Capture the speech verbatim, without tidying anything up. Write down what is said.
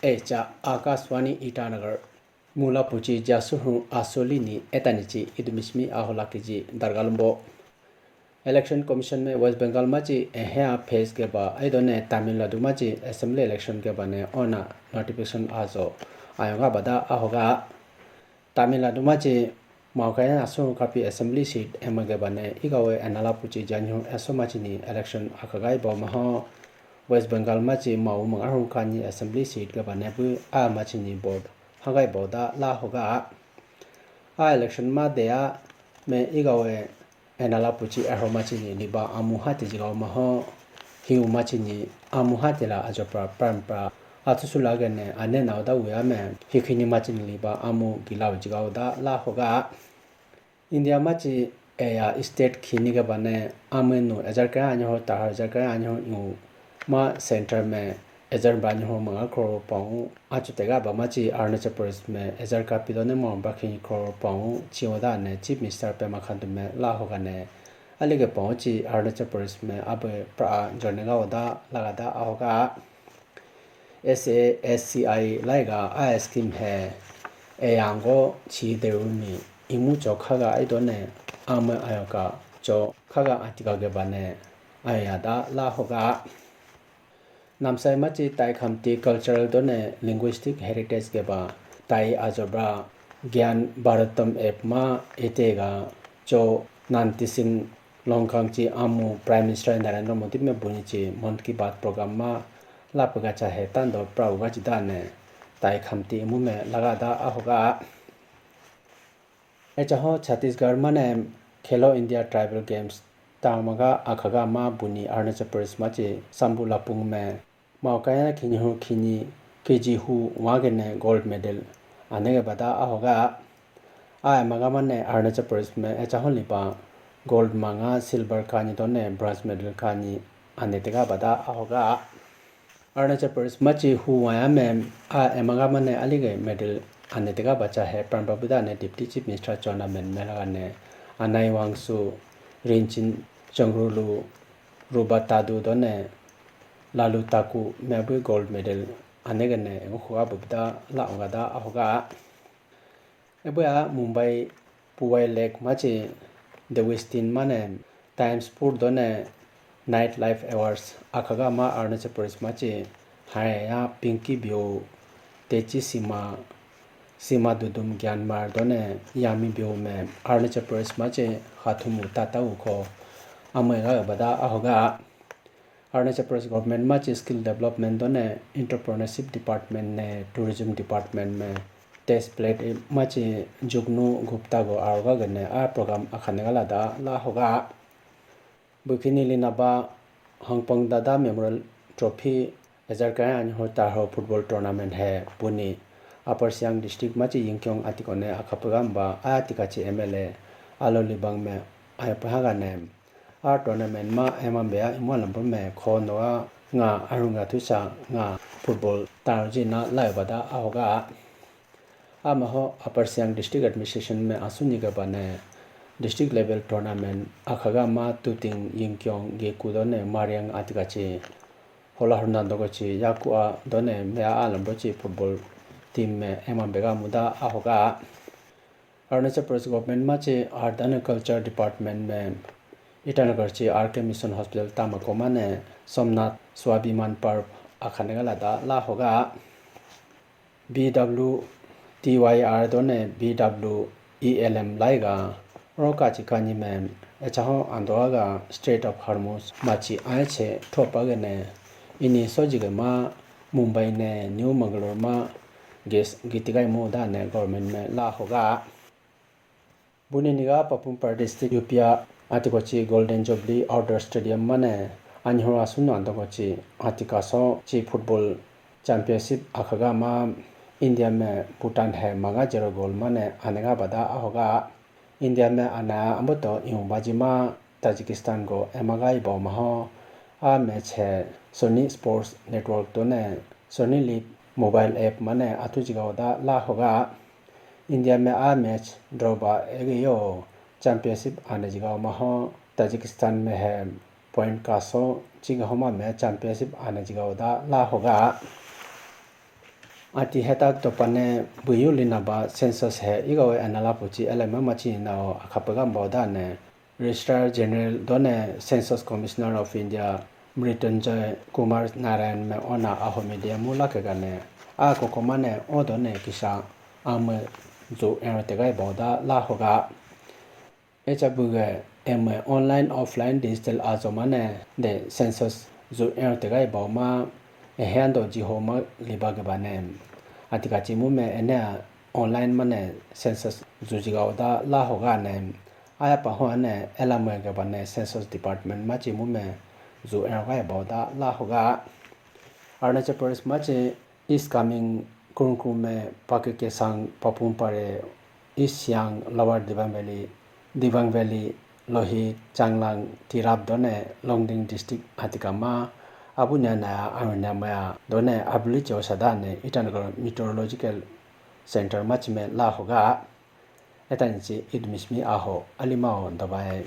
Echa Akashvani Itanagar. Mula puchi jasu hu asoli ni etani chi idumismi ahola kiji dargalumbo. Election Commission me West Bengal machi ehe a phase keba aidone Tamil Nadu machi assembly election keba ne ona notification azo ayonga bada ahoga. Tamil Nadu machi Maokaya asu kapi assembly seat ema keba ne igawe enala puchi janyu eso machi ni election akagai bo maho. West Bengal machi mau mangarhung kani assembly seat keba ne bu a machi ni board hagai bo da la hoga. A election ma deya me igawe enala puchi ahro machi ni liba amu hati jigaw maho. Hiu machi ni amu hati la ajopra prampa atusu lagane ane nauda uya me hikini machi ni liba amu gilaw jigaw da la hoga. India machi eya state khini keba ne amenu ejar kaya anyo ho tahar ejar kaya anyo ho ingu ma center me ejar ba anyo ho manga crore paung achu tega ba machi Arunachal Pradesh me ejar ka pido ne mo ba khini crore paung chiwa da ne Chief Minister Pema Khandu me la hoga ne alige paung chi Arunachal Pradesh me abe pra jone ga oda laga da ahoga. S A S C I laiga a scheme he eyango chi derumi imu chokhaga aidone ama ayoka chokhaga atika gebane ayada la hoga. Namsai machi Tai Khamti cultural done linguistic heritage geba Tai Ajobra Gyan Bharatam app ma etega cho nantisin Longkang chi amu Prime Minister Narendra Modi me buni chi Mann Ki Baat program ma lapaga chahe tando prauga chi dane Tai Khamti imu me laga da ahoga. Echaho Chhattisgarh mane Khelo India Tribal Games tamaga akhaga ma buni Arunachal Pradesh machi Sambu Lapung me Maokaya khini hu khini K G hu wagene gold medal anege bada ahoga. A emaga mane Arunachal Pradesh me echa holi pa gold manga silver kani tone bronze medal kani ane tega bada ahoga. Arunachal Pradesh machi hu waya me a emaga mane alige medal ane tega bacha he pranba buda ne Deputy Chief Minister Chowna Mein me laga ne Anai Wangsu, Rinchin Chongrulu, Ruba Tadu done Lalu Taku mebu gold medal anegene engo khuga bubda la ongada ahoga. Ebuya Mumbai Puwai Lake machi The Westin mane Times Pur done Night Life Awards akhaga ma Arunachal Pradesh machi haya Pinky Bio, Techi Sima, Sima Dudum Gyanmar done Yami Bio me Arunachal Pradesh machi hathumu tata uko amega bada ahoga. Arunachal Pradesh Government machi Skill Development done Entrepreneurship Department ne Tourism Department me test plate machi Jugnu Gupta go aroga gane a program akhane gala da la hoga. Bukhini linaba Hangpang Dada Memorial Trophy ejar kaya anyo ho tarho football tournament he buni Upper Siang district machi Yingkiong atikone akhapagamba a atika chi M L A Alo Libang me ayo pahaga nem. A tournament ma emambeya imu alambur me kho noga nga arunga thusa nga football tarji na layo bada ahoga. Amaho Upper Siang District Administration me asuni ga bane district level tournament akhaga ma Tuting Yingkiong Geku done Mariang atika chi hola hurna dogo chi yaku a done me a alambur chi football team me emambega muda ahoga. Arunachal Pradesh Government machi Art and Culture Department me Itanagar chi R K Mission Hospital tama komane Somnath Swabiman Parv akhane gala da la hoga. B W T Y R done B W E L M laiga roka chi kani me echaho andoga Strait of Hormuz machi aiche thopa gene ini soji ge ma Mumbai ne New Mangalore ma gas gitigai mo da ne government me la hoga. Buni niga Papum Pare District U P a atikochi Golden Jubilee Outdoor Stadium mane anhura sunu antokochi atikaso chi football championship akhaga ma India me Bhutan he maga zero goal mane anega bada ahoga. India me ana amboto iu bajima Tajikistan go emagai bo maho. A match he Sony Sports Network to ne Sony Live mobile app mane athu jiga oda la hoga. India me a match draw ba ege yo championship ane jiga maho. Tajikistan me he point kaso chiga homa me championship ane jiga oda la hoga. Ati heta topane buyu linaba census he igawe analapu chi elema machi nao akhapega mbodane Registrar General done Census Commissioner of India Mrityunjay Kumar Narayan me ona aho media mu lakegane a kokomane o done kisa ame ju ero tegai boda la hoga. Echa buge eme online offline digital ajo mane de census ju ero tegai boma ehendo jiho ma liba gebane. Atika chimu me ene online mane census ju jiga oda la hoga ne. Aya paho ane ela me gebane census department ma chimu me ju ero gai boda la hoga. Arunachal Pradesh ma chi East Kameng, Kurung Kumey, Pakke Kessang, Papum Pare, East Siang, Lower Dibang Valley, Dibang Valley, Lohit, Changlang, Tirap done Longding District atika ma abunya na arunya maya done abuli cheo sada ne Itanagar Meteorological Center ma chime la hoga. Etanichi Idmismi aho alimao dabai.